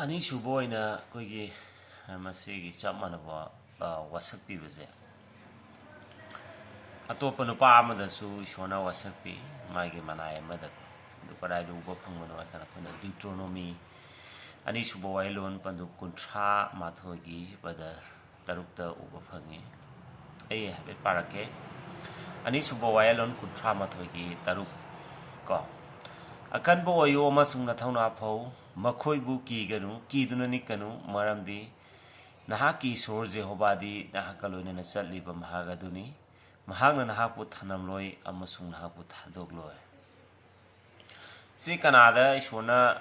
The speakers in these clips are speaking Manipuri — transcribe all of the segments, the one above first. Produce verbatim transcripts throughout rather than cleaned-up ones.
ꯑꯅꯤꯁꯨꯕ ꯑꯣꯏꯅ ꯑꯩꯈꯣꯏꯒꯤ, ꯑ, ꯃꯁꯤꯒꯤ ꯆꯞ ꯃꯥꯟꯅꯕ, ꯑ, ꯋꯥꯁꯛ ꯄꯤꯕꯁꯦ, ꯑꯇꯣꯞꯄ ꯅꯨꯄꯥ ꯑꯃꯗꯁꯨ ꯏꯁꯣꯔꯅ ꯋꯥꯁꯛ ꯄꯤ, ꯃꯥꯒꯤ ꯃꯅꯥꯏ ꯑꯃꯗ꯫ ꯑꯗꯨ ꯀꯗꯥꯏꯗ ꯎꯕ ꯐꯪꯕꯅꯣ ꯍꯥꯏ ꯀꯥꯟꯗ, ꯑꯩꯈꯣꯏꯅ ꯗ꯭ꯌꯨꯇ꯭ꯔꯣꯅꯣꯃꯤ, ꯑꯅꯤꯁꯨꯕ ꯋꯥꯌꯦꯜꯂꯣꯟ, ꯄꯟꯗꯨꯞ ꯀꯨꯟꯊ꯭ꯔꯥ ꯃꯥꯊꯣꯏꯒꯤ ꯄꯗ ꯇꯔꯨꯛꯇ ꯎꯕ ꯐꯪꯉꯤ꯫ ꯑꯩ ꯍꯥꯏꯐꯦꯠ ꯄꯥꯔꯛꯀꯦ꯫ ꯑꯅꯤꯁꯨꯕ ꯋꯥꯌꯦꯜꯂꯣꯟ ꯀꯨꯟꯊ꯭ꯔꯥ ꯃꯥꯊꯣꯏꯒꯤ ꯇꯔꯨꯛ ꯀꯣ, "ꯑꯀꯟꯕ ꯑꯣꯏꯌꯨ ꯑꯃꯁꯨꯡ ꯅꯊꯧꯅꯥ ꯐꯧ, ꯃꯈꯣꯏꯕꯨ ꯀꯤꯒꯅꯨ, ꯀꯤꯗꯨꯅ ꯅꯤꯛꯀꯅꯨ, ꯃꯔꯝꯗꯤ ꯅꯍꯥꯛꯀꯤ ꯏꯁꯣꯔ ꯖꯦꯍꯣꯕꯥꯗꯤ ꯅꯍꯥꯛꯀ ꯂꯣꯏꯅꯅ ꯆꯠꯂꯤꯕ ꯃꯍꯥꯛ ꯑꯗꯨꯅꯤ꯫ ꯃꯍꯥꯛꯅ ꯅꯍꯥꯛꯄꯨ ꯊꯅꯝꯂꯣꯏ ꯑꯃꯁꯨꯡ ꯅꯍꯥꯛꯄꯨ ꯊꯥꯗꯣꯛꯂꯣꯏ꯫" ꯁꯤ ꯀꯅꯥꯗ ꯏꯁꯣꯔꯅ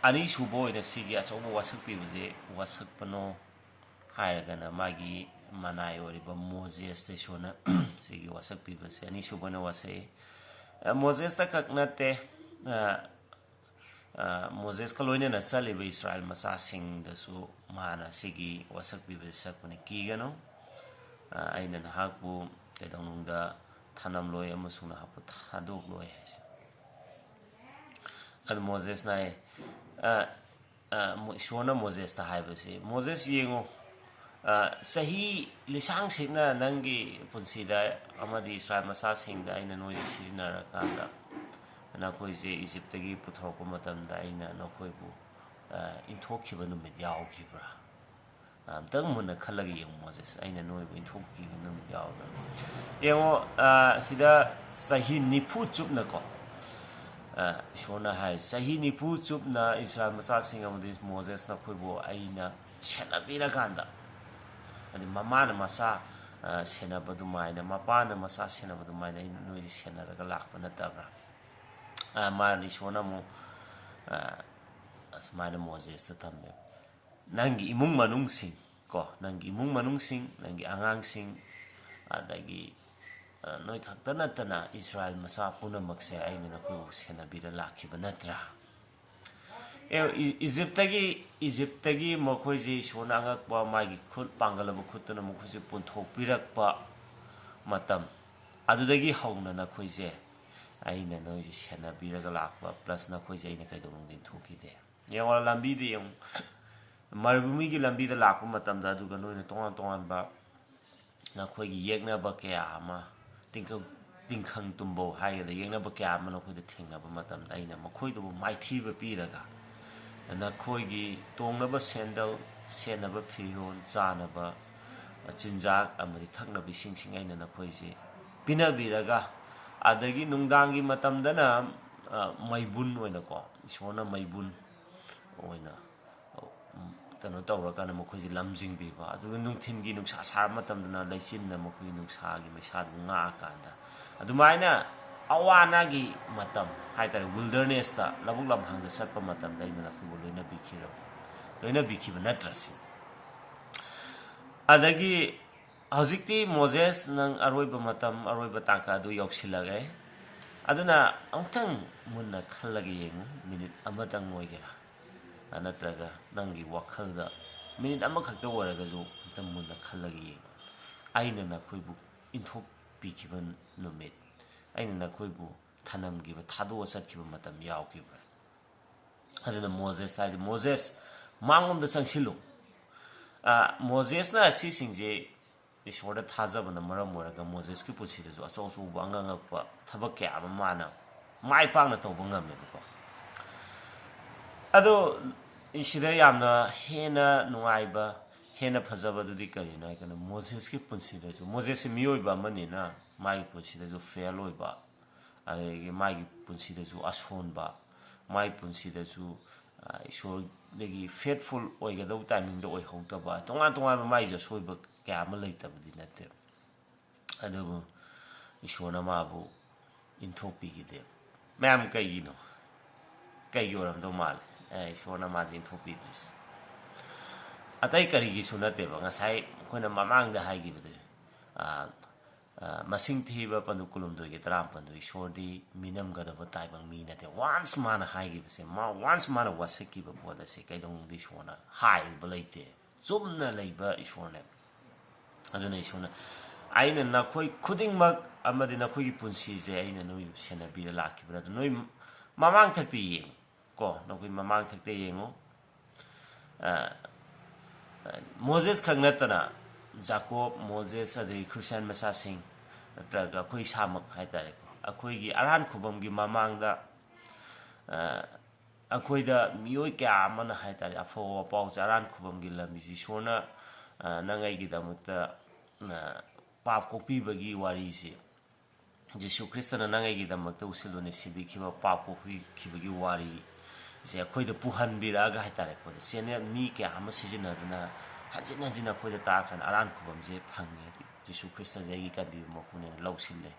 ꯑꯅꯤꯁꯨꯕ ꯑꯣꯏꯅ ꯁꯤꯒꯤ ꯑꯆꯧꯕ ꯋꯥꯁꯛ ꯄꯤꯕꯁꯦ ꯋꯥꯁꯛꯄꯅꯣ ꯍꯥꯏꯔꯒꯅ, ꯃꯥꯒꯤ ꯃꯅꯥꯏ ꯑꯣꯏꯔꯤꯕ ꯃꯣꯖꯦꯁꯇ ꯏꯁꯣꯔꯅ ꯁꯤꯒꯤ ꯋꯥꯁꯛ ꯄꯤꯕꯁꯦ ꯑꯅꯤꯁꯨꯕꯅ ꯋꯥꯁꯛꯏ꯫ ꯑ, ꯃꯣꯖꯦꯁꯇ ꯈꯛ ꯅꯠꯇꯦ, ꯑ, ꯑ, ꯃꯣꯖꯦꯁꯀ ꯂꯣꯏꯅꯅ ꯆꯠꯂꯤꯕ ꯏꯁꯔꯥꯌꯦꯜ ꯃꯆꯥꯁꯤꯡꯗꯁꯨ ꯃꯥꯅ ꯁꯤꯒꯤ ꯋꯥꯁꯛ ꯄꯤꯕꯁꯦ ꯁꯛꯄꯅꯤ, "ꯀꯤꯒꯅꯨ, ꯑ, ꯑꯩꯅ ꯅꯍꯥꯛꯄꯨ ꯀꯩꯗꯧꯅꯨꯡꯗ ꯊꯅꯝꯂꯣꯏ ꯑꯃꯁꯨꯡ ꯅꯍꯥꯛꯄꯨ ꯊꯥꯗꯣꯛꯂꯣꯏ" ꯍꯥꯏꯁꯦ꯫ ꯑꯗꯨ ꯃꯣꯖꯦꯁꯅ ꯍꯥꯏ, ꯑ, ꯑ, ꯃꯣ-, ꯏꯁꯣꯔꯅ ꯃꯣꯖꯦꯁꯇ ꯍꯥꯏꯕꯁꯤ, "ꯃꯣꯖꯦꯁ, ꯌꯦꯡꯉꯨ, ꯑ, ꯆꯍꯤ ꯂꯤꯁꯥꯡ ꯁꯤꯠꯅ ꯅꯪꯒꯤ ꯄꯨꯟꯁꯤꯗ ꯑꯃꯗꯤ ꯏꯁꯔꯥꯌꯦꯜ ꯃꯆꯥꯁꯤꯡꯗ ꯑꯩꯅ ꯅꯣꯏꯗ ꯁꯤꯖꯤꯟꯅꯔꯀꯥꯟꯗ, ꯅꯈꯣꯏꯁꯦ ꯏꯖꯤꯞꯇꯒꯤ ꯄꯨꯊꯣꯔꯛꯄ ꯃꯇꯝꯗ ꯑꯩꯅ ꯅꯈꯣꯏꯕꯨ, ꯑ, ꯏꯟꯊꯣꯛꯈꯤꯕ ꯅꯨꯃꯤꯠ ꯌꯥꯎꯈꯤꯕ꯭ꯔꯥ? ꯑꯝꯇꯪ ꯃꯨꯟꯅ ꯈꯜꯂꯒ ꯌꯦꯡꯉꯨ, ꯃꯣꯖꯦꯁ, ꯑꯩꯅ ꯅꯣꯏꯕꯨ ꯏꯟꯊꯣꯛꯈꯤꯕ ꯅꯨꯃꯤꯠ ꯌꯥꯎꯕ꯭ꯔꯥ?" ꯌꯦꯡꯉꯣ, ꯑ, ꯁꯤꯗ ꯆꯍꯤ ꯅꯤꯐꯨ ꯆꯨꯞꯅꯀꯣ, ꯑ, ꯏꯁꯣꯔꯅ ꯍꯥꯏ, "ꯆꯍꯤ ꯅꯤꯐꯨ ꯆꯨꯞꯅ ꯏꯁꯔꯥꯌꯦꯜ ꯃꯆꯥꯁꯤꯡ ꯑꯃꯗꯤ ꯃꯣꯖꯦꯁꯅ ꯑꯩꯈꯣꯏꯕꯨ ꯑꯩꯅ ꯁꯦꯟꯅꯕꯤꯔꯀꯥꯟꯗ", ꯍꯥꯏꯗꯤ ꯃꯃꯥꯅ ꯃꯆꯥ, ꯑ, ꯁꯦꯟꯅꯕ ꯑꯗꯨꯃꯥꯏꯅ, ꯃꯄꯥꯅ ꯃꯆꯥ ꯁꯦꯟꯅꯕ ꯑꯗꯨꯃꯥꯏꯅ ꯑꯩꯅ ꯅꯣꯏꯗ ꯁꯦꯟꯅꯔꯒ ꯂꯥꯛꯄ ꯅꯠꯇꯕ꯭ꯔꯥ? ꯑ, ꯃꯥꯅ, ꯏꯁꯣꯔꯅ ꯑꯃꯨꯛ, ꯑ, ꯑꯁꯨꯃꯥꯏꯅ ꯃꯣꯖꯦꯁꯇ ꯊꯝꯃꯦ, "ꯅꯪꯒꯤ ꯏꯃꯨꯡ ꯃꯅꯨꯡꯁꯤꯡ ꯀꯣ, ꯅꯪꯒꯤ ꯏꯃꯨꯡ ꯃꯅꯨꯡꯁꯤꯡ, ꯅꯪꯒꯤ ꯑꯉꯥꯡꯁꯤꯡ, ꯑꯗꯒꯤ, ꯑ, ꯅꯣꯏ ꯈꯛꯇ ꯅꯠꯇꯅ ꯏꯁꯔꯥꯌꯦꯜ ꯃꯆꯥ ꯄꯨꯝꯅꯃꯛꯁꯦ ꯑꯩꯅ ꯅꯈꯣꯏꯕꯨ ꯁꯦꯟꯅꯕꯤꯔ ꯂꯥꯛꯈꯤꯕ ꯅꯠꯇ꯭ꯔꯥ?" ꯑꯦ, ꯏ-, ꯏꯖꯤꯞꯇꯒꯤ, ꯏꯖꯤꯞꯇꯒꯤ ꯃꯈꯣꯏꯁꯤ ꯏꯁꯣꯔꯅ ꯑꯉꯛꯄ ꯃꯥꯒꯤ ꯈꯨꯠ, ꯄꯥꯡꯒꯜꯂꯕ ꯈꯨꯠꯇꯨꯅ ꯃꯈꯣꯏꯁꯤ ꯄꯨꯟꯊꯣꯛꯄꯤꯔꯛꯄ ꯃꯇꯝ, ꯑꯗꯨꯗꯒꯤ ꯍꯧꯅ ꯅꯈꯣꯏꯁꯦ ꯑꯩꯅ ꯅꯣꯏꯁꯦ ꯁꯦꯟꯅꯕꯤꯔꯒ ꯂꯥꯛꯄ, plus ꯅꯈꯣꯏꯁꯦ ꯑꯩꯅ ꯀꯩꯗꯧꯅꯨꯡꯗ ꯏꯟꯊꯣꯛꯈꯤꯗꯦ꯫ ꯌꯦꯡꯉꯣ, ꯂꯝꯕꯤꯗ ꯌꯦꯡꯉꯨ, ꯃꯔꯨꯚꯨꯃꯤꯒꯤ ꯂꯝꯕꯤꯗ ꯂꯥꯛꯄ ꯃꯇꯝꯗ, ꯑꯗꯨꯒ ꯅꯣꯏꯅ ꯇꯣꯉꯥꯟ ꯇꯣꯉꯥꯟꯕ ꯅꯈꯣꯏꯒꯤ ꯌꯦꯛꯅꯕ ꯀꯌꯥ ꯑꯃ, ꯇꯤꯡꯈꯪ, ꯇꯤꯡꯈꯪ ꯇꯨꯝꯕꯧ ꯍꯥꯏꯒꯗ꯭ꯔꯥ, ꯌꯦꯛꯅꯕ ꯀꯌꯥ ꯑꯃ ꯅꯈꯣꯏꯗ ꯊꯦꯡꯅꯕ ꯃꯇꯝꯗ, ꯑꯩꯅ ꯃꯈꯣꯏꯗꯨꯕꯨ ꯃꯥꯏꯊꯤꯕ ꯄꯤꯔꯒ, ꯅꯈꯣꯏꯒꯤ ꯇꯣꯡꯅꯕ ꯁꯦꯟꯗꯜ, ꯁꯦꯠꯅꯕ ꯐꯤꯔꯣꯜ, ꯆꯥꯅꯕ ꯆꯤꯟꯖꯥꯛ ꯑꯃꯗꯤ ꯊꯛꯅꯕ ꯏꯁꯤꯡꯁꯤꯡ ꯑꯩꯅ ꯅꯈꯣꯏꯁꯦ ꯄꯤꯅꯕꯤꯔꯒ, ꯑꯗꯒꯤ ꯅꯨꯡꯗꯥꯡꯒꯤ ꯃꯇꯝꯗꯅ, ꯑ, ꯃꯩꯕꯨꯟ ꯑꯣꯏꯅꯀꯣ, ꯏꯁꯣꯔꯅ ꯃꯩꯕꯨꯟ ꯑꯣꯏꯅ, ꯎꯝ, ꯀꯩꯅꯣ ꯇꯧꯔꯀꯥꯟꯗ ꯃꯈꯣꯏꯁꯦ ꯂꯝꯖꯤꯡꯕꯤꯕ, ꯑꯗꯨꯒ ꯅꯨꯡꯊꯤꯟꯒꯤ ꯅꯨꯡꯁꯥ ꯁꯥꯔꯕ ꯃꯇꯝꯗꯅ ꯂꯩꯆꯤꯟꯅ ꯃꯈꯣꯏꯒꯤ ꯅꯨꯡꯁꯥꯒꯤ ꯃꯩꯁꯥꯗꯨ ꯉꯥꯛꯑꯀꯥꯟꯗ, ꯑꯗꯨꯃꯥꯏꯅ ꯑꯋꯥ ꯑꯅꯥꯒꯤ ꯃꯇꯝ ꯍꯥꯏꯇꯥꯔꯦ, ꯋꯤꯜꯗꯔꯅꯦꯁꯇ, ꯂꯧꯕꯨꯛ ꯂꯝꯍꯥꯡꯗ ꯆꯠꯄ ꯃꯇꯝꯗ ꯑꯩꯅ ꯅꯈꯣꯏꯕꯨ ꯂꯣꯏꯅꯕꯤꯈꯤꯔꯕ, ꯂꯣꯏꯅꯕꯤꯈꯤꯕ ꯅꯠꯇ꯭ꯔꯁꯤ? ꯑꯗꯒꯤ ꯍꯧꯖꯤꯛꯇꯤ ꯃꯣꯖꯦꯁ, ꯅꯪ ꯑꯔꯣꯏꯕ ꯃꯇꯝ, ꯑꯔꯣꯏꯕ ꯇꯥꯡꯀꯛ ꯑꯗꯨ ꯌꯧꯁꯤꯜꯂꯛꯑꯦ꯫ ꯑꯗꯨꯅ ꯑꯃꯨꯛꯇꯪ ꯃꯨꯟꯅ ꯈꯜꯂꯒ ꯌꯦꯡꯉꯨ, ꯃꯤꯅꯤꯠ ꯑꯃꯇꯪ ꯑꯣꯏꯒꯦꯔꯥ, ꯅꯠꯇ꯭ꯔꯒ ꯅꯪꯒꯤ ꯋꯥꯈꯜꯗ ꯃꯤꯅꯤꯠ ꯑꯃꯈꯛꯇ ꯑꯣꯏꯔꯒꯁꯨ ꯑꯝꯇꯪ ꯃꯨꯟꯅ ꯈꯜꯂꯒ ꯌꯦꯡꯉꯨ꯫ ꯑꯩꯅ ꯅꯈꯣꯏꯕꯨ ꯏꯟꯊꯣꯛꯄꯤꯈꯤꯕ ꯅꯨꯃꯤꯠ, ꯑꯩꯅ ꯅꯈꯣꯏꯕꯨ ꯊꯅꯝꯈꯤꯕ, ꯊꯥꯗꯣꯛꯑ ꯆꯠꯈꯤꯕ ꯃꯇꯝ ꯌꯥꯎꯈꯤꯕ꯭ꯔꯥ? ꯑꯗꯨꯅ ꯃꯣꯖꯦꯁ ꯍꯥꯏꯁꯦ, "ꯃꯣꯖꯦꯁ, ꯃꯥꯡꯂꯣꯝꯗ ꯆꯪꯁꯤꯜꯂꯨ"꯫ ꯑ, ꯃꯣꯖꯦꯁꯅ ꯑꯁꯤꯁꯤꯡꯁꯦ ꯏꯁꯣꯔꯗ ꯊꯥꯖꯕꯅ ꯃꯔꯝ ꯑꯣꯏꯔꯒ ꯃꯣꯖꯦꯁꯀꯤ ꯄꯨꯟꯁꯤꯗꯁꯨ ꯑꯆꯧ ꯑꯆꯧꯕ ꯑꯉꯛ ꯑꯉꯛꯄ ꯊꯕꯛ ꯀꯌꯥ ꯑꯃ ꯃꯥꯅ ꯃꯥꯏ ꯄꯥꯛꯅ ꯇꯧꯕ ꯉꯝꯃꯦꯕꯀꯣ꯫ ꯑꯗꯣ ꯁꯤꯗ ꯌꯥꯝꯅ ꯍꯦꯟꯅ ꯅꯨꯡꯉꯥꯏꯕ, ꯍꯦꯟꯅ ꯐꯖꯕꯗꯨꯗꯤ ꯀꯔꯤꯅꯣ ꯍꯥꯏ ꯀꯥꯟꯗ, ꯃꯣꯖꯦꯁꯀꯤ ꯄꯨꯟꯁꯤꯗꯁꯨ, ꯃꯣꯖꯦꯁꯁꯤ ꯃꯤꯑꯣꯏꯕ ꯑꯃꯅꯤꯅ ꯃꯥꯒꯤ ꯄꯨꯟꯁꯤꯗꯁꯨ ꯐꯦꯜ ꯑꯣꯏꯕ, ꯑꯗꯒꯤ ꯃꯥꯒꯤ ꯄꯨꯟꯁꯤꯗꯁꯨ ꯑꯁꯣꯟꯕ, ꯃꯥꯒꯤ ꯄꯨꯟꯁꯤꯗꯁꯨ, ꯑ, ꯏꯁꯣꯔꯗꯒꯤ ꯐꯦꯠꯐꯨꯜ ꯑꯣꯏꯒꯗꯧꯕ ꯇꯥꯏꯃꯤꯡꯗ ꯑꯣꯏꯍꯧꯗꯕ, ꯇꯣꯉꯥꯟ ꯇꯣꯉꯥꯟꯕ ꯃꯥꯒꯤꯁꯨ ꯑꯁꯣꯏꯕ ꯀꯌꯥ ꯑꯃ ꯂꯩꯇꯕꯗꯤ ꯅꯠꯇꯦ꯫ ꯑꯗꯨꯕꯨ ꯏꯁꯣꯔꯅ ꯃꯥꯕꯨ ꯏꯟꯊꯣꯛꯄꯤꯈꯤꯗꯦꯕ꯫ ꯃꯌꯥꯝ, ꯀꯩꯒꯤꯅꯣ? ꯀꯩꯒꯤ ꯑꯣꯏꯔꯝꯗꯧ ꯃꯥꯜꯂꯦ? ꯑꯦ, ꯏꯁꯣꯔꯅ ꯃꯥꯁꯦ ꯏꯟꯊꯣꯛꯄꯤꯗ꯭ꯔꯤꯁꯦ ꯑꯇꯩ ꯀꯔꯤꯒꯤꯁꯨ ꯅꯠꯇꯦꯕ꯫ ꯉꯁꯥꯏ ꯑꯩꯈꯣꯏꯅ ꯃꯃꯥꯡꯗ ꯍꯥꯏꯈꯤꯕꯗꯨ, ꯑ, ꯑ, ꯃꯁꯤꯡ ꯊꯤꯕ ꯄꯟꯗꯨ ꯀꯨꯟꯍꯨꯝꯗꯣꯏꯒꯤ ꯇꯔꯥꯃꯥꯄꯟꯗꯨ ꯏꯁꯣꯔꯗꯤ ꯃꯤꯅꯝꯒꯗꯕ ꯇꯥꯏꯕꯪ ꯃꯤ ꯅꯠꯇꯦ꯫ ꯋꯥꯟꯁ ꯃꯥꯅ ꯍꯥꯏꯈꯤꯕꯁꯦ, ꯃꯥ ꯋꯥꯟꯁ ꯃꯥꯅ ꯋꯥꯁꯛꯈꯤꯕ ꯄꯣꯠ ꯑꯁꯦ ꯀꯩꯗꯧꯅꯨꯡꯗ ꯏꯁꯣꯔꯅ ꯍꯥꯏꯔꯨꯕ ꯂꯩꯇꯦ꯫ ꯆꯨꯝꯅ ꯂꯩꯕ ꯏꯁꯣꯔꯅꯦꯕ꯫ ꯑꯗꯨꯅ ꯏꯁꯣꯔꯅ, "ꯑꯩꯅ ꯅꯈꯣꯏ ꯈꯨꯗꯤꯡꯃꯛ ꯑꯃꯗꯤ ꯅꯈꯣꯏꯒꯤ ꯄꯨꯟꯁꯤꯁꯦ ꯑꯩꯅ ꯅꯣꯏꯕꯨ ꯁꯦꯟꯅꯕꯤꯔ ꯂꯥꯛꯈꯤꯕꯅ, ꯑꯗꯨ ꯅꯣꯏ ꯃꯃꯥꯡ ꯊꯛꯇ ꯌꯦꯡꯉꯨ, ꯀꯣ, ꯅꯈꯣꯏ ꯃꯃꯥꯡ ꯊꯛꯇ ꯌꯦꯡꯉꯨ꯫ ꯑ, ꯑ, ꯃꯣꯖꯦꯁ ꯈꯛ ꯅꯠꯇꯅ ꯖꯥꯀꯣꯕ, ꯃꯣꯖꯦꯁ, ꯑꯗꯒꯤ ꯈ꯭ꯔꯤꯁꯇꯤꯌꯥꯟ ꯃꯆꯥꯁꯤꯡ, ꯅꯠꯇ꯭ꯔꯒ ꯑꯩꯈꯣꯏ ꯏꯁꯥꯃꯛ ꯍꯥꯏ ꯇꯥꯔꯦꯀꯣ, ꯑꯩꯈꯣꯏꯒꯤ ꯑꯔꯥꯟ ꯈꯨꯕꯝꯒꯤ ꯃꯃꯥꯡꯗ, ꯑ, ꯑꯩꯈꯣꯏꯗ ꯃꯤꯑꯣꯏ ꯀꯌꯥ ꯑꯃꯅ ꯍꯥꯏ ꯇꯥꯔꯦ, ꯑꯐꯕ ꯋꯥꯄꯥꯎꯁꯦ, ꯑꯔꯥꯟ ꯈꯨꯕꯝꯒꯤ ꯂꯝꯕꯤꯁꯤ ꯏꯁꯣꯔꯅ, ꯑ, ꯅꯪ ꯑꯩꯒꯤꯗꯃꯛꯇ, ꯑ, ꯄꯥꯞ ꯀꯣꯛꯄꯤꯕꯒꯤ ꯋꯥꯔꯤꯁꯤ, ꯖꯤꯁꯨ ꯈ꯭ꯔꯤꯁꯇꯅ ꯅꯪ ꯑꯩꯒꯤꯗꯃꯛꯇ ꯎꯁꯤꯜꯂꯨꯅ ꯁꯤꯕꯤꯈꯤꯕ, ꯄꯥꯞ ꯀꯣꯛꯄꯤꯈꯤꯕꯒꯤ ꯋꯥꯔꯤꯁꯦ ꯑꯩꯈꯣꯏꯗ ꯄꯨꯍꯟꯕꯤꯔꯛꯑꯒ ꯍꯥꯏ ꯇꯥꯔꯦꯀꯣ, ꯆꯦꯅꯦꯜ ꯃꯤ ꯀꯌꯥ ꯑꯃ ꯁꯤꯖꯤꯟꯅꯗꯨꯅ ꯍꯟꯖꯤꯟ ꯍꯟꯖꯤꯟ ꯑꯩꯈꯣꯏꯗ ꯇꯥꯛꯑꯀꯥꯟꯗ ꯑꯔꯥꯟ ꯈꯨꯕꯝꯁꯦ ꯐꯪꯉꯦ꯫ ꯖꯤꯁꯨ ꯈ꯭ꯔꯤꯁꯇꯁꯦ ꯑꯩꯒꯤ ꯀꯟꯕꯤꯕ ꯃꯄꯨꯅꯦꯅ ꯂꯧꯁꯤꯜꯂꯦ꯫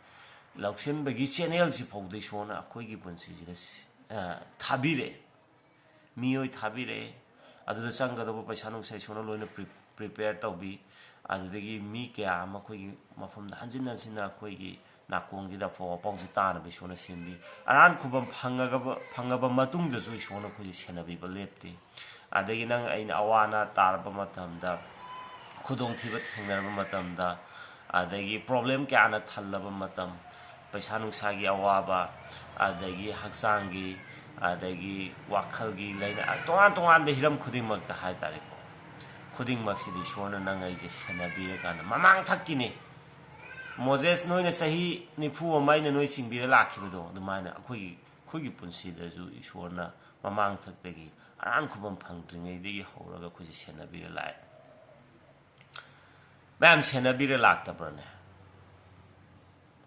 ꯂꯧꯁꯤꯟꯕꯒꯤ ꯆꯦꯅꯦꯜꯁꯤ ꯐꯥꯎꯗ ꯏꯁꯣꯔꯅ ꯑꯩꯈꯣꯏꯒꯤ ꯄꯨꯟꯁꯤꯁꯤꯗ ꯁꯤ-, ꯑ, ꯊꯥꯕꯤꯔꯛꯑꯦ꯫ ꯃꯤꯑꯣꯏ ꯊꯥꯕꯤꯔꯛꯑꯦ꯫ ꯑꯗꯨꯗ ꯆꯪꯒꯗꯕ ꯄꯩꯁꯥ ꯅꯨꯡꯁꯥ ꯏꯁꯣꯔꯅ ꯂꯣꯏꯅ ꯄ꯭ꯔꯤ-, ꯄ꯭ꯔꯤꯄꯦꯌꯔ ꯇꯧꯕꯤ꯫ ꯑꯗꯨꯗꯒꯤ ꯃꯤ ꯀꯌꯥ ꯑꯃ ꯑꯩꯈꯣꯏꯒꯤ ꯃꯐꯝꯗ ꯍꯟꯖꯤꯟ ꯍꯟꯖꯤꯟꯅ ꯑꯩꯈꯣꯏꯒꯤ ꯅꯥꯀꯣꯡꯁꯤꯗ ꯑꯐꯥꯎ ꯑꯐꯥꯎꯁꯤ ꯇꯥꯅꯕ ꯏꯁꯣꯔꯅ ꯁꯦꯝꯕꯤ꯫ ꯑꯔꯥꯟ ꯈꯨꯕꯝ ꯐꯪꯉꯒꯕ-, ꯐꯪꯉꯕ ꯃꯇꯨꯡꯗꯁꯨ ꯏꯁꯣꯔꯅ ꯑꯩꯈꯣꯏꯁꯦ ꯁꯦꯟꯅꯕꯤꯕ ꯂꯦꯞꯇꯦ꯫ ꯑꯗꯒꯤ ꯅꯪ ꯑꯩꯅ ꯑꯋꯥ ꯑꯅꯥ ꯇꯥꯔꯕ ꯃꯇꯝꯗ, ꯈꯨꯗꯣꯡꯊꯤꯕ ꯊꯦꯡꯅꯔꯕ ꯃꯇꯝꯗ, ꯑꯗꯒꯤ ꯄ꯭ꯔꯣꯕ꯭ꯂꯦꯝ ꯀꯌꯥꯅ ꯊꯜꯂꯕ ꯃꯇꯝ, ꯄꯩꯁꯥ ꯅꯨꯡꯁꯥꯒꯤ ꯑꯋꯥꯕ, ꯑꯗꯒꯤ ꯍꯛꯆꯥꯡꯒꯤ, ꯑꯗꯒꯤ ꯋꯥꯈꯜꯒꯤ ꯂꯩꯅꯥ, ꯇꯣꯉꯥꯟ ꯇꯣꯉꯥꯟꯕ ꯍꯤꯔꯝ ꯈꯨꯗꯤꯡꯃꯛꯇ ꯍꯥꯏ ꯇꯥꯔꯦꯀꯣ, ꯈꯨꯗꯤꯡꯃꯛꯁꯤꯗꯤ ꯏꯁꯣꯔꯅ ꯅꯪ ꯑꯩꯁꯦ ꯁꯦꯟꯅꯕꯤꯔꯀꯥꯟꯗ, ꯃꯃꯥꯡ ꯊꯛꯀꯤꯅꯤ꯫ ꯃꯣꯖꯦꯁ ꯅꯣꯏꯅ ꯆꯍꯤ ꯅꯤꯐꯨ ꯑꯃ ꯑꯩꯅ ꯅꯣꯏ ꯆꯤꯡꯕꯤꯔ ꯂꯥꯛꯈꯤꯕꯗꯣ, ꯑꯗꯨꯃꯥꯏꯅ ꯑꯩꯈꯣꯏꯒꯤ, ꯑꯩꯈꯣꯏꯒꯤ ꯄꯨꯟꯁꯤꯗꯁꯨ ꯏꯁꯣꯔꯅ ꯃꯃꯥꯡ ꯊꯛꯇꯒꯤ ꯑꯔꯥꯟ ꯈꯨꯕꯝ ꯐꯪꯗ꯭ꯔꯤꯉꯩꯗꯒꯤ ꯍꯧꯔꯒ ꯑꯩꯈꯣꯏꯁꯦ ꯁꯦꯟꯅꯕꯤꯔ ꯂꯥꯛꯑꯦ꯫ ꯃꯌꯥꯝ ꯁꯦꯟꯅꯕꯤꯔ ꯂꯥꯛꯇꯕ꯭ꯔꯅꯦ?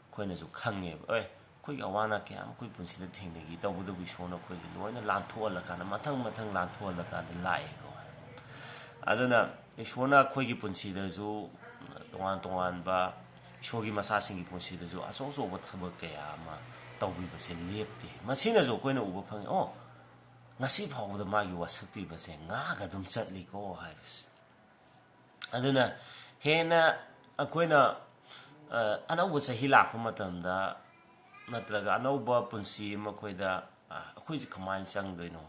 ꯑꯩꯈꯣꯏꯅꯁꯨ ꯈꯪꯉꯦꯕ, ꯑꯦ, ꯑꯩꯈꯣꯏꯒꯤ ꯑꯋꯥ ꯑꯅꯥ ꯀꯌꯥ ꯑꯃ ꯑꯩꯈꯣꯏ ꯄꯨꯟꯁꯤꯗ ꯊꯦꯡꯅꯈꯤ, ꯇꯧꯕꯇꯕꯨ ꯏꯁꯣꯔꯅ ꯑꯩꯈꯣꯏꯁꯦ ꯂꯣꯏꯅ ꯂꯥꯟꯊꯣꯛꯍꯜꯂꯀꯥꯟꯗ, ꯃꯊꯪ ꯃꯊꯪ ꯂꯥꯟꯊꯣꯛꯍꯜꯂꯀꯥꯟꯗ ꯂꯥꯛꯑꯦꯀꯣ꯫ ꯑꯗꯨꯅ ꯏꯁꯣꯔꯅ ꯑꯩꯈꯣꯏꯒꯤ ꯄꯨꯟꯁꯤꯗꯁꯨ ꯇꯣꯉꯥꯟ ꯇꯣꯉꯥꯟꯕ, ꯏꯁꯣꯔꯒꯤ ꯃꯆꯥꯁꯤꯡꯒꯤ ꯄꯨꯟꯁꯤꯗꯁꯨ ꯑꯆꯧ ꯑꯆꯧꯕ ꯊꯕꯛ ꯀꯌꯥ ꯑꯃ ꯇꯧꯕꯤꯕꯁꯦ ꯂꯦꯞꯇꯦ꯫ ꯃꯁꯤꯅꯁꯨ ꯑꯩꯈꯣꯏꯅ ꯎꯕ ꯐꯪꯉꯤ, ꯑꯣ, ꯉꯁꯤ ꯐꯥꯎꯕꯗ ꯃꯥꯒꯤ ꯋꯥꯁꯛꯄꯤꯕꯁꯦ ꯉꯥꯛꯑꯒ ꯑꯗꯨꯝ ꯆꯠꯂꯤꯀꯣ ꯍꯥꯏꯕꯁꯦ꯫ ꯑꯗꯨꯅ ꯍꯦꯟꯅ ꯑꯩꯈꯣꯏꯅ, ꯑ, ꯑꯅꯧꯕ ꯆꯍꯤ ꯂꯥꯛꯄ ꯃꯇꯝꯗ, ꯅꯠꯇ꯭ꯔꯒ ꯑꯅꯧꯕ ꯄꯨꯟꯁꯤ ꯑꯃ ꯑꯩꯈꯣꯏꯗ, ꯑ, ꯑꯩꯈꯣꯏꯁꯦ ꯀꯃꯥꯏꯅ ꯆꯪꯗꯣꯏꯅꯣ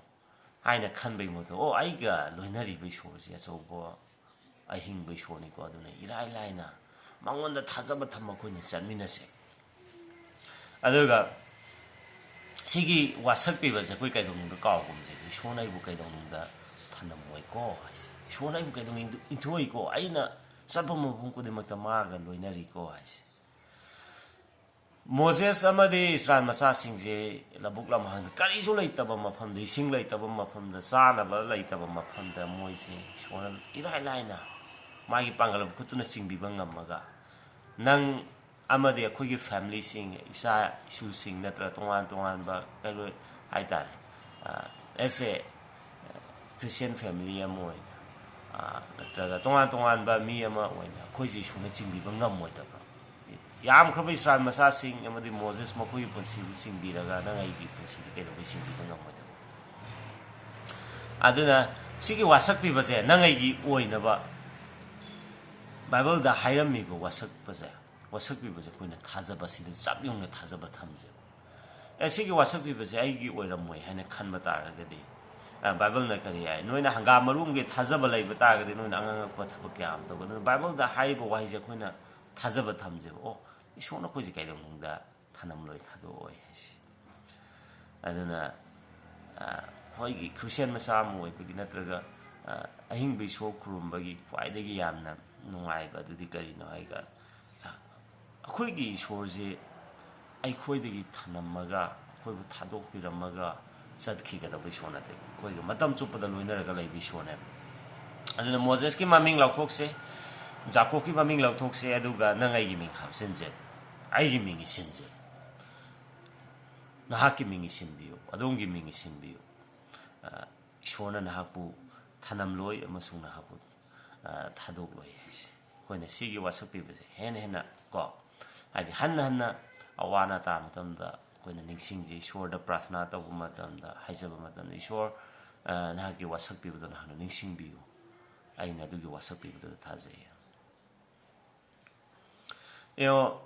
ꯍꯥꯏꯅ ꯈꯟꯕꯒꯤ ꯃꯍꯨꯠꯇ, "ꯑꯣ, ꯑꯩꯒ ꯂꯣꯏꯅꯔꯤꯕ ꯏꯁꯣꯔꯁꯦ ꯑꯆꯧꯕ, ꯑꯍꯤꯡꯕ ꯏꯁꯣꯔꯅꯤꯀꯣ, ꯑꯗꯨꯅ ꯏꯔꯥꯏ ꯂꯥꯏꯅ ꯃꯉꯣꯟꯗ ꯊꯥꯖꯕ ꯊꯝꯕ ꯑꯩꯈꯣꯏꯅ ꯆꯠꯃꯤꯟꯅꯁꯦ"꯫ ꯑꯗꯨꯒ ꯁꯤꯒꯤ ꯋꯥꯁꯛ ꯄꯤꯕꯁꯦ ꯑꯩꯈꯣꯏ ꯀꯩꯗꯧꯅꯨꯡꯗ ꯀꯥꯎꯒꯨꯝꯁꯦ꯫ ꯏꯁꯣꯔꯅ ꯑꯩꯕꯨ ꯀꯩꯗꯧꯅꯨꯡꯗ ꯊꯅꯝꯃꯣꯏꯀꯣ ꯍꯥꯏꯁꯦ꯫ ꯏꯁꯣꯔꯅ ꯑꯩꯕꯨ ꯀꯩꯗꯧꯅꯨꯡꯗ ꯏꯟꯊꯣꯛꯏꯀꯣ, ꯑꯩꯅ ꯆꯠꯄ ꯃꯐꯝ ꯈꯨꯗꯤꯡꯃꯛꯇ ꯃꯥꯒ ꯂꯣꯏꯅꯔꯤꯀꯣ ꯍꯥꯏꯁꯦ꯫ ꯃꯣꯖꯦꯁ ꯑꯃꯗꯤ ꯏꯁꯔꯥꯏꯜ ꯃꯆꯥꯁꯤꯡꯁꯦ ꯂꯧꯕꯨꯛ ꯂꯝꯍꯥꯡꯗ, ꯀꯔꯤꯁꯨ ꯂꯩꯇꯕ ꯃꯐꯝꯗ, ꯏꯁꯤꯡ ꯂꯩꯇꯕ ꯃꯐꯝꯗ, ꯆꯥꯅꯕ ꯂꯩꯇꯕ ꯃꯐꯝꯗ ꯃꯣꯏꯁꯦ ꯏꯁꯣꯔꯅ ꯏꯔꯥꯏ ꯂꯥꯏꯅ ꯃꯥꯒꯤ ꯄꯥꯡꯒꯜ ꯈꯨꯠꯇꯨꯅ ꯆꯤꯡꯕꯤꯕ ꯉꯝꯃꯒ, ꯅꯪ ꯑꯃꯗꯤ ꯑꯩꯈꯣꯏꯒꯤ ꯐꯦꯃꯤꯂꯤꯁꯤꯡ, ꯏꯆꯥ ꯏꯁꯨꯁꯤꯡ ꯅꯠꯇ꯭ꯔꯒ ꯇꯣꯉꯥꯟ ꯇꯣꯉꯥꯟꯕ ꯀꯩꯅꯣ ꯍꯥꯏꯇꯥꯔꯦ, ꯑꯦꯁ ꯑꯦ ꯈ꯭ꯔꯤꯁꯇꯤꯌꯟ ꯐꯦꯃꯤꯂꯤ ꯑꯃ ꯑꯣꯏꯅ, ꯑ, ꯅꯠꯇ꯭ꯔꯒ ꯇꯣꯉꯥꯟ ꯇꯣꯉꯥꯟꯕ ꯃꯤ ꯑꯃ ꯑꯣꯏꯅ ꯑꯩꯈꯣꯏꯁꯦ ꯏꯁꯣꯔꯅ ꯆꯤꯡꯕꯤꯕ ꯉꯝꯃꯣꯏꯗꯕ꯭ꯔꯣ? ꯌꯥꯝꯈ꯭ꯔꯕ ꯏꯁꯔꯥꯏꯜ ꯃꯆꯥꯁꯤꯡ ꯑꯃꯗꯤ ꯃꯣꯖꯦꯁ ꯃꯈꯣꯏꯒꯤ ꯄꯨꯟꯁꯤꯕꯨ ꯆꯤꯡꯕꯤꯔꯒ ꯅꯪ ꯑꯩꯒꯤ ꯄꯨꯟꯁꯤꯗꯤ ꯀꯩꯗꯧꯕꯩ ꯆꯤꯡꯕꯤꯕ ꯉꯝꯃꯣꯏꯗꯕ? ꯑꯗꯨꯅ ꯁꯤꯒꯤ ꯋꯥꯁꯛ ꯄꯤꯕꯁꯦ ꯅꯪ ꯑꯩꯒꯤ ꯑꯣꯏꯅꯕ ꯕꯥꯏꯕꯜꯗ ꯍꯥꯏꯔꯝꯃꯤꯕ ꯋꯥꯁꯛꯄꯁꯦ, ꯋꯥꯁꯛ ꯄꯤꯕꯁꯦ ꯑꯩꯈꯣꯏꯅ ꯊꯥꯖꯕ, ꯁꯤꯗ ꯆꯞ ꯌꯨꯡꯅ ꯊꯥꯖꯕ ꯊꯝꯁꯦꯕ꯫ ꯑꯦ, ꯁꯤꯒꯤ ꯋꯥꯁꯛ ꯄꯤꯕꯁꯦ ꯑꯩꯒꯤ ꯑꯣꯏꯔꯝꯃꯣꯏ ꯍꯥꯏꯅ ꯈꯟꯕ ꯇꯥꯔꯒꯗꯤ, ꯑ, ꯕꯥꯏꯕꯜꯅ ꯀꯔꯤ ꯍꯥꯏ? ꯅꯣꯏꯅ ꯍꯪꯒꯥꯝ ꯃꯔꯨꯝꯒꯤ ꯊꯥꯖꯕ ꯂꯩꯕ ꯇꯥꯔꯒꯗꯤ ꯅꯣꯏꯅ ꯑꯉꯛ ꯑꯉꯛꯄ ꯊꯕꯛ ꯀꯌꯥ ꯑꯃ ꯇꯧꯒꯅꯤ꯫ ꯑꯗꯨꯅ ꯕꯥꯏꯕꯜꯗ ꯍꯥꯏꯔꯤꯕ ꯋꯥꯍꯩꯁꯦ ꯑꯩꯈꯣꯏꯅ ꯊꯥꯖꯕ ꯊꯝꯁꯦꯕ꯫ ꯑꯣ, ꯏꯁꯣꯔꯅ ꯑꯩꯈꯣꯏꯁꯦ ꯀꯩꯗꯧꯅꯨꯡꯗ ꯊꯅꯝꯂꯣꯏ, ꯊꯥꯗꯣꯛꯑꯣꯏ ꯍꯥꯏꯁꯦ꯫ ꯑꯗꯨꯅ, ꯑ, ꯑꯩꯈꯣꯏꯒꯤ ꯈ꯭ꯔꯤꯁꯇꯤꯌꯟ ꯃꯆꯥ ꯑꯃ ꯑꯣꯏꯕꯒꯤ ꯅꯠꯇ꯭ꯔꯒ, ꯑ, ꯑꯍꯤꯡꯕ ꯏꯁꯣꯔ ꯈꯨꯔꯨꯝꯕꯒꯤ ꯈ꯭ꯋꯥꯏꯗꯒꯤ ꯌꯥꯝꯅ ꯅꯨꯡꯉꯥꯏꯕ ꯑꯗꯨꯗꯤ ꯀꯔꯤꯅꯣ ꯍꯥꯏꯒ, ꯑꯩꯈꯣꯏꯒꯤ ꯏꯁꯣꯔꯁꯦ ꯑꯩꯈꯣꯏꯗꯒꯤ ꯊꯅꯝꯃꯒ, ꯑꯩꯈꯣꯏꯕꯨ ꯊꯥꯗꯣꯛꯄꯤꯔꯝꯃꯒ ꯆꯠꯈꯤꯒꯗꯕ ꯏꯁꯣꯔ ꯅꯠꯇꯦ꯫ ꯑꯩꯈꯣꯏꯒ ꯃꯇꯝ ꯆꯨꯞꯄꯗ ꯂꯣꯏꯅꯔꯒ ꯂꯩꯕ ꯏꯁꯣꯔꯅꯦꯕ꯫ ꯑꯗꯨꯅ ꯃꯣꯖꯦꯁꯀꯤ ꯃꯃꯤꯡ ꯂꯧꯊꯣꯛꯁꯦ, ꯖꯥꯀꯣꯕꯀꯤ ꯃꯃꯤꯡ ꯂꯧꯊꯣꯛꯁꯦ, ꯑꯗꯨꯒ ꯅꯪ ꯑꯩꯒꯤ ꯃꯤꯡ ꯍꯥꯞꯆꯤꯟꯁꯦ, ꯑꯩꯒꯤ ꯃꯤꯡ ꯏꯁꯤꯟꯁꯦ, ꯅꯍꯥꯛꯀꯤ ꯃꯤꯡ ꯏꯁꯤꯟꯕꯤꯌꯨ, ꯑꯗꯣꯝꯒꯤ ꯃꯤꯡ ꯏꯁꯤꯟꯕꯤꯌꯨ꯫ ꯑ, ꯏꯁꯣꯔꯅ ꯅꯍꯥꯛꯄꯨ ꯊꯅꯝꯂꯣꯏ ꯑꯃꯁꯨꯡ ꯅꯍꯥꯛꯄꯨ, ꯑ, ꯊꯥꯗꯣꯛꯂꯣꯏ ꯍꯥꯏꯁꯦ꯫ ꯑꯩꯈꯣꯏꯅ ꯁꯤꯒꯤ ꯋꯥꯁꯛ ꯄꯤꯕꯁꯦ ꯍꯦꯟꯅ ꯍꯦꯟꯅ ꯀꯣ, ꯍꯥꯏꯗꯤ ꯍꯟꯅ ꯍꯟꯅ ꯑꯋꯥ ꯑꯅꯥ ꯇꯥꯕ ꯃꯇꯝꯗ ꯑꯩꯈꯣꯏꯅ ꯅꯤꯡꯁꯤꯡꯖꯩ, ꯏꯁꯣꯔꯗ ꯄ꯭ꯔꯥꯊꯅꯥ ꯇꯧꯕ ꯃꯇꯝꯗ, ꯍꯥꯏꯖꯕ ꯃꯇꯝꯗ, "ꯏꯁꯣꯔ, ꯑ, ꯅꯍꯥꯛꯀꯤ ꯋꯥꯁꯛ ꯄꯤꯕꯗꯣ ꯅꯍꯥꯛꯅ ꯅꯤꯡꯁꯤꯡꯕꯤꯌꯨ, ꯑꯩꯅ ꯑꯗꯨꯒꯤ ꯋꯥꯁꯛ ꯄꯤꯕꯗꯨꯗ ꯊꯥꯖꯩ"꯫ ꯌꯦꯡꯉꯣ,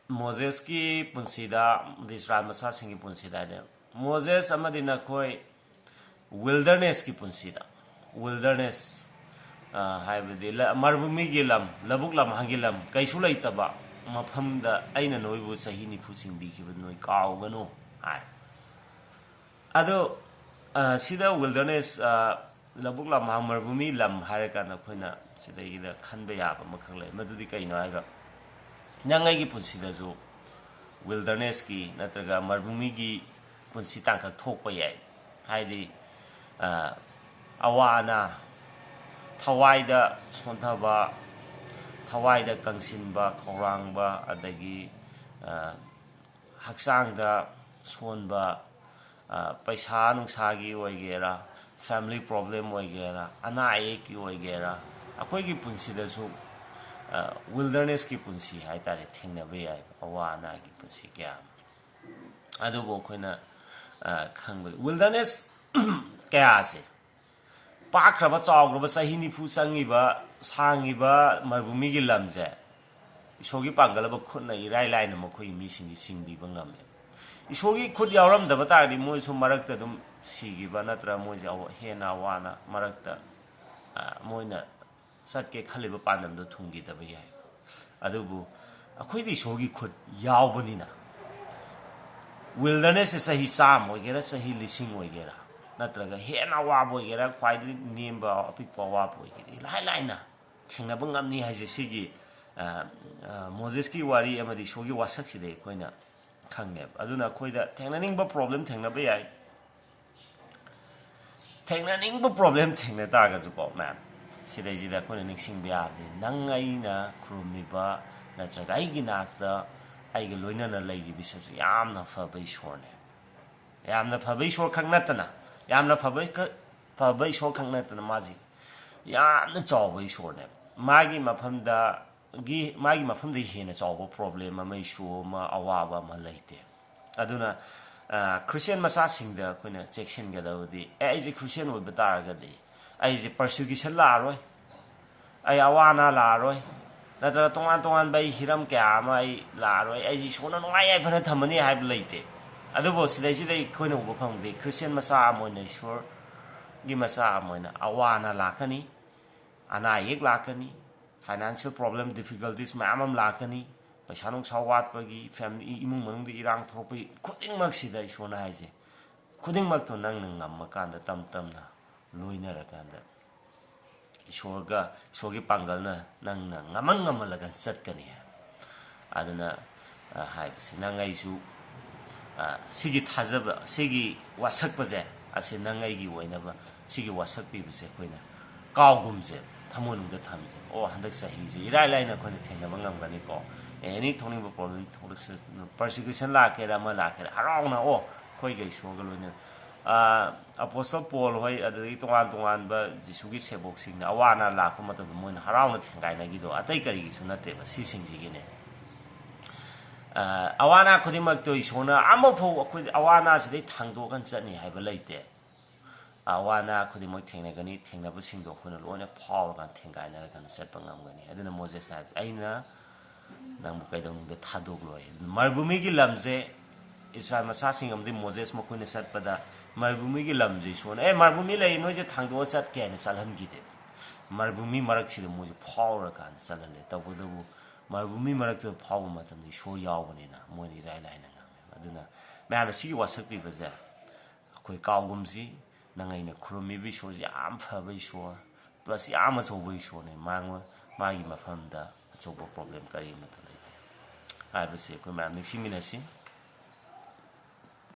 ꯃꯣꯖꯦꯁꯀꯤ ꯄꯨꯟꯁꯤꯗ ꯑꯃꯗꯤ ꯏꯁꯔꯥꯏꯜ ꯃꯆꯥꯁꯤꯡꯒꯤ ꯄꯨꯟꯁꯤꯗ ꯍꯥꯏꯗꯤ, ꯃꯣꯖꯦꯁ ꯑꯃꯗꯤ ꯅꯈꯣꯏ ꯋꯤꯜꯗꯔꯅꯦꯁꯀꯤ ꯄꯨꯟꯁꯤꯗ, ꯋꯤꯜꯗꯔꯅꯦꯁ, ꯑ, ꯍꯥꯏꯕꯗꯤ ꯂ-, ꯃꯔꯨꯚꯨꯃꯤꯒꯤ ꯂꯝ, ꯂꯧꯕꯨꯛ ꯂꯝꯍꯥꯡꯒꯤ ꯂꯝ, ꯀꯩꯁꯨ ꯂꯩꯇꯕ ꯃꯐꯝꯗ ꯑꯩꯅ ꯅꯣꯏꯕꯨ ꯆꯍꯤ ꯅꯤꯐꯨ ꯆꯤꯡꯕꯤꯈꯤꯕ ꯅꯣꯏ ꯀꯥꯎꯒꯅꯨ ꯍꯥꯏ꯫ ꯑꯗꯣ ꯑ, ꯁꯤꯗ ꯋꯤꯜꯗꯔꯅꯦꯁ, ꯂꯧꯕꯨꯛ ꯂꯝꯍꯥꯡ, ꯃꯔꯨꯚꯨꯃꯤ ꯂꯝ ꯍꯥꯏꯔꯀꯥꯟꯗ ꯑꯩꯈꯣꯏꯅ ꯁꯤꯗꯩꯗ ꯈꯟꯕ ꯌꯥꯕ ꯑꯃꯈꯛ ꯂꯩ꯫ ꯃꯗꯨꯗꯤ ꯀꯩꯅꯣ ꯍꯥꯏꯔꯒ, ꯅꯪ ꯑꯩꯒꯤ ꯄꯨꯟꯁꯤꯗꯁꯨ ꯋꯤꯜꯗꯔꯅꯦꯁꯀꯤ ꯅꯠꯇ꯭ꯔꯒ ꯃꯔꯨꯚꯨꯃꯤꯒꯤ ꯄꯨꯟꯁꯤ ꯇꯥꯡꯀꯛ ꯊꯣꯛꯄ ꯌꯥꯏ꯫ ꯍꯥꯏꯗꯤ ꯑ, ꯑꯋꯥ ꯑꯅꯥ, ꯊꯋꯥꯏꯗ ꯁꯣꯟꯊꯕ, ꯊꯋꯥꯏꯗ ꯀꯪꯁꯤꯟꯕ, ꯈꯧꯔꯥꯡꯕ, ꯑꯗꯒꯤ ꯑ, ꯍꯛꯆꯥꯡꯗ ꯁꯣꯟꯕ, ꯑ, ꯄꯩꯁꯥ ꯅꯨꯡꯁꯥꯒꯤ ꯑꯣꯏꯒꯦꯔꯥ, ꯐꯦꯃꯤꯂꯤ ꯄ꯭ꯔꯣꯕ꯭ꯂꯦꯝ ꯑꯣꯏꯒꯦꯔꯥ, ꯑꯅꯥ ꯑꯌꯦꯛꯀꯤ ꯑꯣꯏꯒꯦꯔꯥ, ꯑꯩꯈꯣꯏꯒꯤ ꯄꯨꯟꯁꯤꯗꯁꯨ ꯋꯤꯜꯗꯔꯅꯦꯁꯀꯤ ꯄꯨꯟꯁꯤ ꯍꯥꯏꯇꯥꯔꯦ, ꯊꯦꯡꯅꯕ ꯌꯥꯏꯕ ꯑꯋꯥ ꯑꯅꯥꯒꯤ ꯄꯨꯟꯁꯤ ꯀꯌꯥ ꯑꯃ꯫ ꯑꯗꯨꯕꯨ ꯑꯩꯈꯣꯏꯅ ꯑ, ꯈꯪꯕ ꯋꯤꯜꯗꯔꯅꯦꯁ ꯀꯌꯥꯁꯦ, ꯄꯥꯛꯈ꯭ꯔꯕ ꯆꯥꯎꯈ꯭ꯔꯕ ꯆꯍꯤ ꯅꯤꯐꯨ ꯆꯪꯉꯤꯕ ꯁꯥꯡꯉꯤꯕ ꯃꯔꯨꯚꯨꯃꯤꯒꯤ ꯂꯝꯁꯦ ꯏꯁꯣꯔꯒꯤ ꯄꯥꯡꯒꯜ ꯑꯃ ꯈꯨꯠꯅ ꯏꯔꯥꯏ ꯂꯥꯏꯅ ꯃꯈꯣꯏꯒꯤ ꯃꯤꯁꯤꯡꯁꯤ ꯆꯤꯡꯕꯤꯕ ꯉꯝꯃꯦ꯫ ꯏꯁꯣꯔꯒꯤ ꯈꯨꯠ ꯌꯥꯎꯔꯝꯗꯕ ꯇꯥꯔꯗꯤ ꯃꯣꯏꯁꯨ ꯃꯔꯛꯇ ꯑꯗꯨꯝ ꯁꯤꯈꯤꯕ ꯅꯠꯇ꯭ꯔꯒ ꯃꯣꯏꯁꯦ ꯑꯋꯥ-, ꯍꯦꯟꯅ ꯑꯋꯥꯅ ꯃꯔꯛꯇ, ꯑ, ꯃꯣꯏꯅ ꯆꯠꯀꯦ ꯈꯜꯂꯤꯕ ꯄꯥꯟꯗꯝꯗꯣ ꯊꯨꯡꯈꯤꯗꯕ ꯌꯥꯏ꯫ ꯑꯗꯨꯕꯨ ꯑꯩꯈꯣꯏꯗꯤ ꯏꯁꯣꯔꯒꯤ ꯈꯨꯠ ꯌꯥꯎꯕꯅꯤꯅ, ꯋꯤꯜꯗꯔꯅꯦꯁꯁꯦ ꯆꯍꯤ ꯆꯥꯝꯃ ꯑꯣꯏꯒꯦꯔꯥ, ꯆꯍꯤ ꯂꯤꯁꯤꯡ ꯑꯣꯏꯒꯦꯔꯥ, ꯅꯠꯇ꯭ꯔꯒ ꯍꯦꯟꯅ ꯑꯋꯥꯕ ꯑꯣꯏꯒꯦꯔꯥ, ꯈ꯭ꯋꯥꯏꯗꯒꯤ ꯅꯦꯝꯕ ꯑꯄꯤꯛꯄ ꯑꯋꯥꯕ ꯑꯣꯏꯒꯦꯔꯥ, ꯏꯂꯥꯏ ꯂꯥꯏꯅ ꯊꯦꯡꯅꯕ ꯉꯝꯅꯤ ꯍꯥꯏꯁꯦ ꯁꯤꯒꯤ, ꯑ, ꯑ, ꯃꯣꯖꯦꯁꯀꯤ ꯋꯥꯔꯤ ꯑꯃꯗꯤ ꯏꯁꯣꯔꯒꯤ ꯋꯥꯁꯛꯁꯤꯗ ꯑꯩꯈꯣꯏꯅ ꯈꯪꯉꯦꯕ꯫ ꯑꯗꯨꯅ ꯑꯩꯈꯣꯏꯗ ꯊꯦꯡꯅꯅꯤꯡꯕ ꯄ꯭ꯔꯣꯕ꯭ꯂꯦꯝ ꯊꯦꯡꯅꯕ ꯌꯥꯏ, ꯊꯦꯡꯅꯅꯤꯡꯕ ꯄ꯭ꯔꯣꯕ꯭ꯂꯦꯝ ꯊꯦꯡꯅ ꯇꯥꯔꯒꯁꯨꯀꯣ, ꯃꯌꯥꯝ, ꯁꯤꯗꯩꯁꯤꯗ ꯑꯩꯈꯣꯏꯅ ꯅꯤꯡꯁꯤꯡꯕ ꯌꯥꯕꯗꯤ, ꯅꯪ ꯑꯩꯅ ꯈꯨꯔꯨꯝꯃꯤꯕ ꯅꯠꯇ꯭ꯔꯒ ꯑꯩꯒꯤ ꯅꯥꯛꯇ ꯑꯩꯒ ꯂꯣꯏꯅꯅ ꯂꯩꯔꯤꯕꯁꯤꯁꯨ ꯌꯥꯝꯅ ꯐꯕ ꯏꯁꯣꯔꯅꯦ꯫ ꯌꯥꯝꯅ ꯐꯕ ꯏꯁꯣꯔ ꯈꯛ ꯅꯠꯇꯅ, ꯌꯥꯝꯅ ꯐꯕ ꯈꯛ-, ꯐꯕ ꯏꯁꯣꯔ ꯈꯛ ꯅꯠꯇꯅ, ꯃꯥꯁꯤ ꯌꯥꯝꯅ ꯆꯥꯎꯕ ꯏꯁꯣꯔꯅꯦꯕ꯫ ꯃꯥꯒꯤ ꯃꯐꯝꯗꯒꯤ, ꯃꯥꯒꯤ ꯃꯐꯝꯗꯒꯤ ꯍꯦꯟꯅ ꯆꯥꯎꯕ ꯄ꯭ꯔꯣꯕ꯭ꯂꯦꯝ ꯑꯃ, ꯏꯁꯨ ꯑꯃ, ꯑꯋꯥꯕ ꯑꯃ ꯂꯩꯇꯦ꯫ ꯑꯗꯨꯅ, ꯑ, ꯈ꯭ꯔꯤꯁꯇꯤꯌꯥꯟ ꯃꯆꯥꯁꯤꯡꯗ ꯑꯩꯈꯣꯏꯅ ꯆꯦꯛꯁꯤꯟꯒꯗꯕꯗꯤ, "ꯑꯦ, ꯑꯩꯁꯦ ꯈ꯭ꯔꯤꯁꯇꯤꯌꯥꯟ ꯑꯣꯏꯕ ꯇꯥꯔꯒꯗꯤ ꯑꯩꯁꯦ ꯄꯔꯁꯤꯀ꯭ꯌꯨꯁꯟ ꯂꯥꯛꯑꯔꯣꯏ, ꯑꯩ ꯑꯋꯥ ꯑꯅꯥ ꯂꯥꯛꯑꯔꯣꯏ, ꯅꯠꯇ꯭ꯔꯒ ꯇꯣꯉꯥꯟ ꯇꯣꯉꯥꯟꯕ ꯑꯩ ꯍꯤꯔꯝ ꯀꯌꯥ ꯑꯃ ꯑꯩ ꯂꯥꯛꯑꯔꯣꯏ, ꯑꯩꯁꯦ ꯏꯁꯣꯔꯅ ꯅꯨꯡꯉꯥꯏ ꯌꯥꯏꯐꯅ ꯊꯝꯃꯅꯤ" ꯍꯥꯏꯕ ꯂꯩꯇꯦ꯫ ꯑꯗꯨꯕꯨ ꯁꯤꯗꯩꯁꯤꯗ ꯑꯩꯈꯣꯏꯅ ꯎꯕ ꯐꯪꯕꯗꯤ, ꯈ꯭ꯔꯤꯁꯇꯤꯌꯥꯟ ꯃꯆꯥ ꯑꯃ ꯑꯣꯏꯅ, ꯏꯁꯣꯔꯒꯤ ꯃꯆꯥ ꯑꯃ ꯑꯣꯏꯅ, ꯑꯋꯥ ꯑꯅꯥ ꯂꯥꯛꯀꯅꯤ, ꯑꯅꯥ ꯑꯌꯦꯛ ꯂꯥꯛꯀꯅꯤ, ꯐꯥꯏꯅꯥꯟꯁꯤꯌꯦꯜ ꯄ꯭ꯔꯣꯕ꯭ꯂꯦꯝ, ꯗꯤꯐꯤꯀꯜꯇꯤꯁ ꯃꯌꯥꯝ ꯑꯃ ꯂꯥꯛꯀꯅꯤ, ꯄꯩꯁꯥ ꯅꯨꯡꯁꯥ ꯋꯥꯠꯄꯒꯤ, ꯐꯦꯃꯤꯂꯤ, ꯏꯃꯨꯡ ꯃꯅꯨꯡꯗ ꯏꯔꯥꯡ ꯊꯣꯛꯂꯛꯄꯒꯤ, ꯈꯨꯗꯤꯡꯃꯛꯁꯤꯗ ꯏꯁꯣꯔꯅ ꯍꯥꯏꯁꯦ, ꯈꯨꯗꯤꯡꯃꯛꯇꯣ ꯅꯪꯅ ꯉꯝꯃꯀꯥꯟꯗ, ꯇꯞ ꯇꯞꯅ ꯂꯣꯏꯅꯔꯀꯥꯟꯗ, ꯏꯁꯣꯔꯒ, ꯏꯁꯣꯔꯒꯤ ꯄꯥꯡꯒꯜꯅ ꯅꯪꯅ ꯉꯝꯍꯟ ꯉꯝꯍꯜꯂꯒ ꯆꯠꯀꯅꯤ꯫ ꯑꯗꯨꯅ, ꯑ, ꯍꯥꯏꯕꯁꯤ ꯅꯪ ꯑꯩꯁꯨ, ꯑ, ꯁꯤꯒꯤ ꯊꯥꯖꯕ, ꯁꯤꯒꯤ ꯋꯥꯁꯛꯄꯁꯦ, ꯑꯁꯤ ꯅꯪ ꯑꯩꯒꯤ ꯑꯣꯏꯅꯕ ꯁꯤꯒꯤ ꯋꯥꯁꯛꯄꯤꯕꯁꯦ ꯑꯩꯈꯣꯏꯅ ꯀꯥꯎꯒꯨꯝꯁꯦ, ꯊꯃꯣꯏꯅꯨꯡꯗ ꯊꯝꯁꯦ꯫ ꯑꯣ, ꯍꯟꯗꯛ ꯆꯍꯤꯁꯦ ꯏꯔꯥꯏ ꯂꯥꯏꯅ ꯑꯩꯈꯣꯏꯅ ꯊꯦꯡꯅꯕ ꯉꯝꯒꯅꯤꯀꯣ꯫ ꯑꯦꯅꯤ ꯊꯣꯛꯅꯤꯡꯕ ꯄ꯭ꯔꯣꯕ꯭ꯂꯦꯝ ꯊꯣꯛꯂꯛꯁꯅꯨ, ꯄꯔꯁꯤꯀ꯭ꯌꯨꯁꯟ ꯂꯥꯛꯀꯦꯔꯥ ꯑꯃ ꯂꯥꯛꯀꯦꯔꯥ, ꯍꯔꯥꯎꯅ, ꯑꯣ, ꯑꯩꯈꯣꯏꯒ ꯏꯁꯣꯔꯒ ꯂꯣꯏꯅ, ꯑ, ꯑꯄꯣꯁꯇꯜ ꯄꯣꯜ ꯍꯣꯏ, ꯑꯗꯨꯗꯒꯤ ꯇꯣꯉꯥꯟ ꯇꯣꯉꯥꯟꯕ ꯖꯤꯁꯨꯒꯤ ꯁꯦꯕꯣꯛꯁꯤꯡꯅ ꯑꯋꯥ ꯑꯅꯥ ꯂꯥꯛꯄ ꯃꯇꯝꯗ ꯃꯣꯏꯅ ꯍꯔꯥꯎꯅ ꯊꯦꯡꯒꯥꯏꯅꯈꯤꯗꯣ ꯑꯇꯩ ꯀꯔꯤꯒꯤꯁꯨ ꯅꯠꯇꯦꯕ, ꯁꯤꯁꯤꯡꯁꯤꯒꯤꯅꯦ꯫ ꯑ, ꯑꯋꯥ ꯑꯅꯥ ꯈꯨꯗꯤꯡꯃꯛꯇꯣ ꯏꯁꯣꯔꯅ ꯑꯃꯐꯥꯎ ꯑꯩꯈꯣꯏ ꯑꯋꯥ ꯑꯅꯥꯁꯤꯗꯩ ꯊꯥꯡꯗꯣꯛꯑꯒ ꯆꯠꯅꯤ ꯍꯥꯏꯕ ꯂꯩꯇꯦ꯫ ꯑꯋꯥ ꯑꯅꯥ ꯈꯨꯗꯤꯡꯃꯛ ꯊꯦꯡꯅꯒꯅꯤ, ꯊꯦꯡꯅꯕꯁꯤꯡꯗꯣ ꯑꯩꯈꯣꯏꯅ ꯂꯣꯏꯅ ꯐꯥꯎꯔꯀꯥꯟꯗ ꯊꯦꯡꯒꯥꯏꯅꯔꯀꯥꯟꯗ ꯆꯠꯄ ꯉꯝꯒꯅꯤ꯫ ꯑꯗꯨꯅ ꯃꯣꯖꯦꯁꯅ ꯍꯥꯏꯕꯁꯦ, "ꯑꯩꯅ ꯅꯪꯕꯨ ꯀꯩꯗꯧꯅꯨꯡꯗ ꯊꯥꯗꯣꯛꯂꯣꯏ"꯫ ꯃꯔꯨꯚꯨꯃꯤꯒꯤ ꯂꯝꯁꯦ ꯏꯁꯔꯥꯏꯜ ꯃꯆꯥꯁꯤꯡ ꯑꯃꯗꯤ ꯃꯣꯖꯦꯁ ꯃꯈꯣꯏꯅ ꯆꯠꯄꯗ ꯃꯔꯨꯚꯨꯃꯤꯒꯤ ꯂꯝꯁꯦ ꯏꯁꯣꯔꯅ, "ꯑꯦ, ꯃꯔꯨꯚꯨꯃꯤ ꯂꯩ, ꯅꯣꯏꯁꯦ ꯊꯥꯡꯗꯣꯛꯑ ꯆꯠꯀꯦ" ꯍꯥꯏꯅ ꯆꯠꯍꯟꯈꯤꯗꯦꯕ꯫ ꯃꯔꯨꯚꯨꯃꯤ ꯃꯔꯛꯁꯤꯗ ꯃꯣꯏꯁꯦ ꯐꯥꯎꯔꯀꯥꯟꯗ ꯆꯠꯍꯜꯂꯦ꯫ ꯇꯧꯕꯇꯕꯨ ꯃꯔꯨꯚꯨꯃꯤ ꯃꯔꯛꯇ ꯐꯥꯎꯕ ꯃꯇꯝꯗ ꯏꯁꯣꯔ ꯌꯥꯎꯕꯅꯤꯅ ꯃꯣꯏꯅ ꯏꯔꯥꯏ ꯂꯥꯏꯅ ꯉꯝꯃꯦꯕ꯫ ꯑꯗꯨꯅ ꯃꯌꯥꯝꯅ ꯁꯤꯒꯤ ꯋꯥꯁꯛ ꯄꯤꯕꯁꯦ ꯑꯩꯈꯣꯏ ꯀꯥꯎꯒꯨꯝꯁꯤ꯫ ꯅꯪ ꯑꯩꯅ ꯈꯨꯔꯨꯝꯃꯤꯕ ꯏꯁꯣꯔꯁꯤ ꯌꯥꯝ ꯐꯕ ꯏꯁꯣꯔ, ꯄ꯭ꯂꯁ ꯌꯥꯝ ꯑꯆꯧꯕ ꯏꯁꯣꯔꯅꯤ꯫ ꯃꯥꯉꯣꯟ-, ꯃꯥꯒꯤ ꯃꯐꯝꯗ ꯑꯆꯧꯕ ꯄ꯭ꯔꯣꯕ꯭ꯂꯦꯝ ꯀꯔꯤ ꯑꯃꯠꯇ ꯂꯩꯇꯦ ꯍꯥꯏꯕꯁꯤ ꯑꯩꯈꯣꯏ ꯃꯌꯥꯝ ꯅꯤꯡꯁꯤꯡꯃꯤꯟꯅꯁꯤ꯫